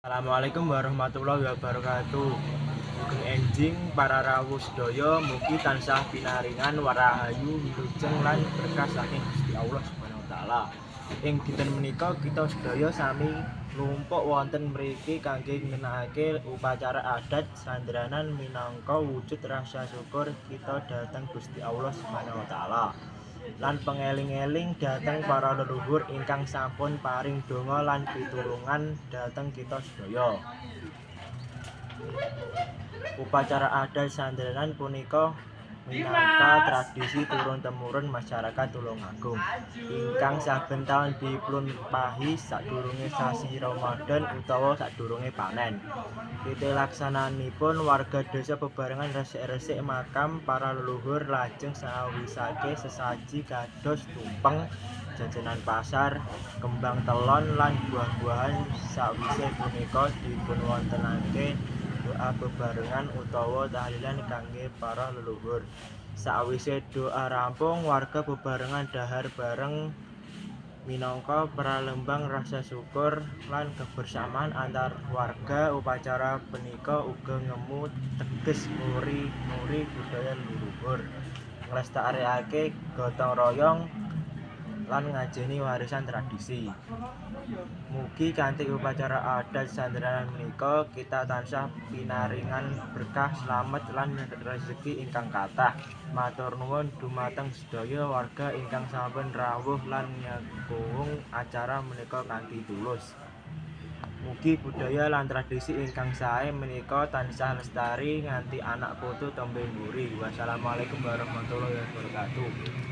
Assalamualaikum warahmatullahi wabarakatuh. Sugeng enjing para rawuh sedaya, mugi tansah pinaringan rahayu, wilujeng lan berkah saking Gusti Allah Subhanahu wa taala. Ing dinten menika kita sedaya sami nglumpuk wonten mriki kangge nindakake upacara adat sandranan minangka wujud rasa syukur kita dhateng Gusti Allah Subhanahu wa taala lan pengeling-eling dhateng para leluhur ingkang sampun paring donga lan pitulungan dhateng kita sedaya. Upacara adat sandranan punika minangka tradisi turun temurun masyarakat Tulungagung ingkang saben taun dipunlampahi sadurunge sasi Ramadan utawa sadurunge panen. Pitilaksananipun warga desa bebarengan resik-resik makam para leluhur, lajeng nyawisake sesaji kados tumpeng, jajanan pasar, kembang telon lan buah-buahan. Sawise punika dipunwontenake doa bebarengan utawa tahlilan kangge para leluhur. Sawise doa rampung, warga bebarengan dhahar bareng minangka pralambang rasa syukur lan kebersamaan antar warga. Upacara punika uga ngemu teges nguri-nguri budaya leluhur, nglestarekake gotong royong lan ngajeni warisan tradisi. Mugi kanthi upacara adat sandranan menika kita tansah pinaringan berkah, slamet lan rejeki ingkang kathah. Matur nuwun dumateng sedaya warga ingkang sampun rawuh lan nyukung acara menika kanthi tulus. Mugi budaya lan tradisi ingkang sae menika tansah lestari nganti anak putu tembe mburi. Wassalamualaikum warahmatullahi wabarakatuh.